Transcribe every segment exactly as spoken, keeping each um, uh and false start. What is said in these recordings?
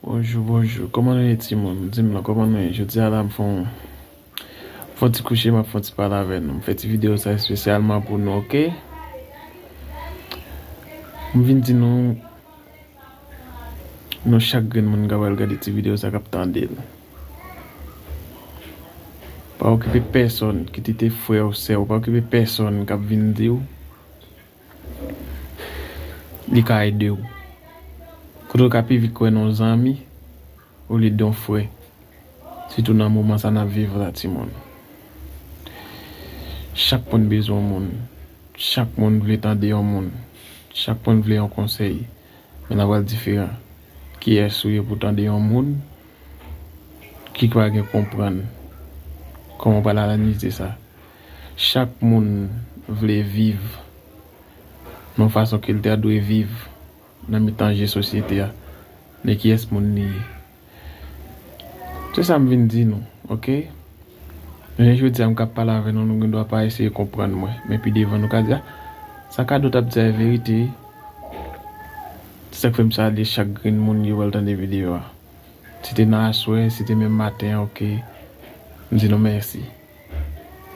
Bonjou, bonjou. Kòman nou ye, timoun? Di m non, kòman nou ye? Jodi a la, m fè yon, fè yon ti kouche, m ap fè yon ti pale avè nou. M fè ti videyo sa espesyalman pou nou, oke? M vin di nou, nou chak grenn moun k ap al gade ti videyo sa, k ap tande l. Pa okipe pèsonn, kit li te frè w, sè w, pa okipe pèsonn k ap vin di w li ka ede w. Kote w ka pi vit kwè nan yon zanmi olye de yon frè. Sitou nan moman sa n ap viv la, timoun. Chak moun bezwen yon moun. Chak moun vle tande yon moun. Chak moun vle yon konsèy. Men n ap pral diferan. Kiyès ou ye pou tande yon moun ki pa gen konprann? Kòman w pral analize sa? Chak moun vle viv nan fason ke l ta dwe viv nan mitan je sosyete a. Men kiyès moun li ye? Se sa m vin di nou, oke? Jounen jodi a, m k ap pale avè nou, nou gen dwa pa eseye konprann mwen. Men pi devan, nou ka di, "Ah, sa Kado t ap di a e verite." Se sa k fè m salye chak grenn moun ki pral tande videyo a. Si te nan aswè, si te menm maten an, oke. M di nou mèsi.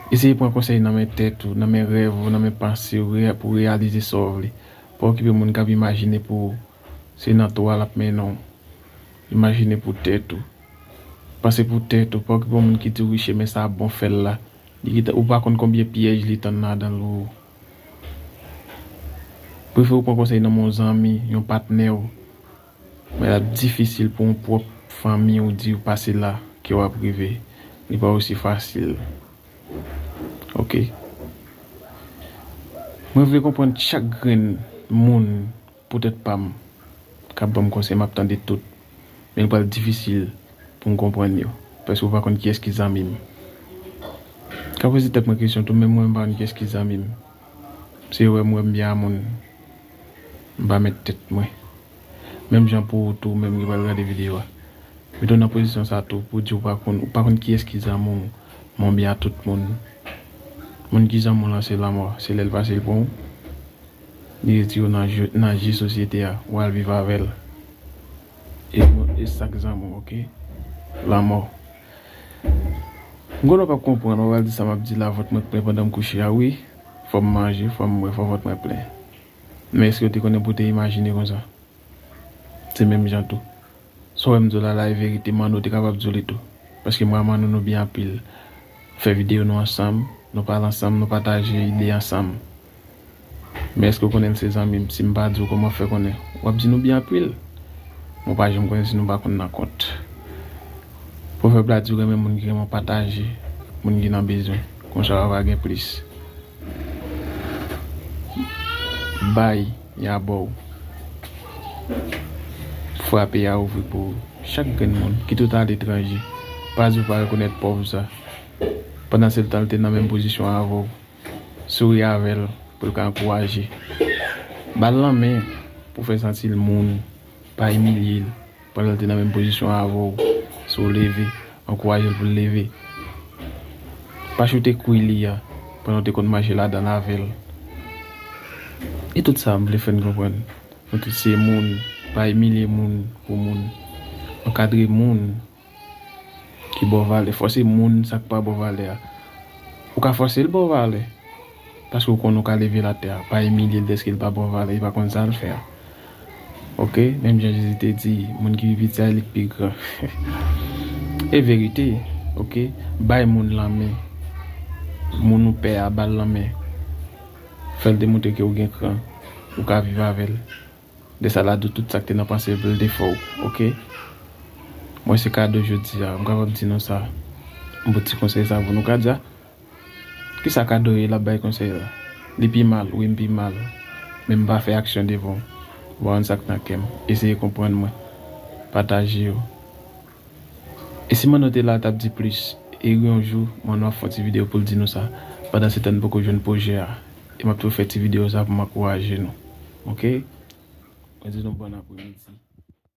Eseye pran konsèy nan men tèt ou, nan men rèv ou, nan men panse w, pou reyalize sa w vle. Pa okipe moun k ap imajine pou ou se nan twa l ap mennen w. Imajine pou tèt ou. Panse pou tèt ou. Pa okipe yon moun ki di w wi chemen sa ap bon, fè l la. Li gentan, ou pa konn konbyen pyèj li tann ladan l ou. Prefere w pran konsèy nan men yon zanmi, yon patnè w. Men l ap difisil pou yon pwòp fanmi w di w pase la ke w ap rive. Li pa osi fasil. Oke. Mwen vle konprann chak grenn moun poutèt pa m k ap ban m konsèy, m ap tande tout. Men l pral difisil pou m konprann yo. Paske w pa konn kiyès ki zanmi m. Ka poze tèt mwen kesyon tou, menm mwen m pa konn kiyès ki zanmi m. Se wè m wè m byen a moun. M pa met tèt mwen. Menm jan pou ou tou, menm ki pral gade videyo a. Mete w nan pozisyon sa tou, pou di w pa konn, ou pa konn kiyès ki zanmi w, men w byen a tout moun. Moun ki zanmi w lan se lanmò, se lè l pase l pran w. Li retire w nan je, nan je sosyete a, w al viv avè l. E, e sa k zanmi w, oke? Lanmò. M konnen w p ap konprann, w pral di sa m ap di la, vant mwen plen pandan m kouche a, wi. Fò m manje, fò m bwè, fò vant mwen plen. Men èske w te konnen pou w te imajine konsa? Se menm jan tou. Sa w wè m di w la, la e verite, Manno te kapab di w li tou. Paske mwen a Manno nou byen anpil. Fè videyo nou ansanm, nou pale ansanm, nou pataje ide ansanm. Men èske w konnen l se zanmi m? Si m pa di w, kòman w fè konnen? W ap di nou byen anpil. Men w pa janm konnen si nou pa konn nan kont. Pwovèb la di w renmen moun ki renmen w pataje ak moun ki nan bezwen. Konsa w a va gen plis. Bay, y a ba w. Frape a ouvri pou chak grenn moun, kit ou t aletranje. Pa di w pa rekonèt pòv sa. Pandan se tan l te nan menm pozisyon avè w. Souri avè l pou l ka ankouraje. Ba l lanmen pou fè santi l moun. Pa imilye l. Pandan l te nan menm pozisyon avè w, si w leve, ankouraje l pou l leve. Pa choute kwi li a, pandan w te konn mache ladan l avè l. E tout sa m vle fè n konprann. Nou tout se moun, pa imilye moun pou moun. Ankadre moun ki ba w valè. Fòse moun sa k pa ba w valè a. Ou ka fòse l ba w valè. Paske w konn ou ka leve l atè a. Pa imilye l dèske l pa ba w valè, li pa konn sa l fè a. Oke? Menm jan Jezi te di, moun ki pi piti a, li k pi gran. E verite, oke? Bay moun lanmen. Moun ou pè a, ba l lanmen. Fè l demontre ke w gen kran. Ou ka viv avè l. De sa la di w tout sa k te nan panse l pou l defè w, oke? Mwen se Kado jodi a, m kapab di nou sa. M pote ti konsèy sa pou nou. Kado a, kisa Kado ye l ap bay konsèy la? Li pi mal, wi m pi mal. Men m pa fè aksyon devan w. Ou pa konn sa k nan kè m. Eseye konprann mwen. Pataje yo. E si Manno te la, l t ap di plis. E yon jou, Manno ap fè yon ti videyo pou l di nou sa. Pandan se tan, n poko jwenn pwojè a. E m ap tou fè ti videyo sa pou m ankouraje nou. Oke? Mwen di nou bòn apremidi.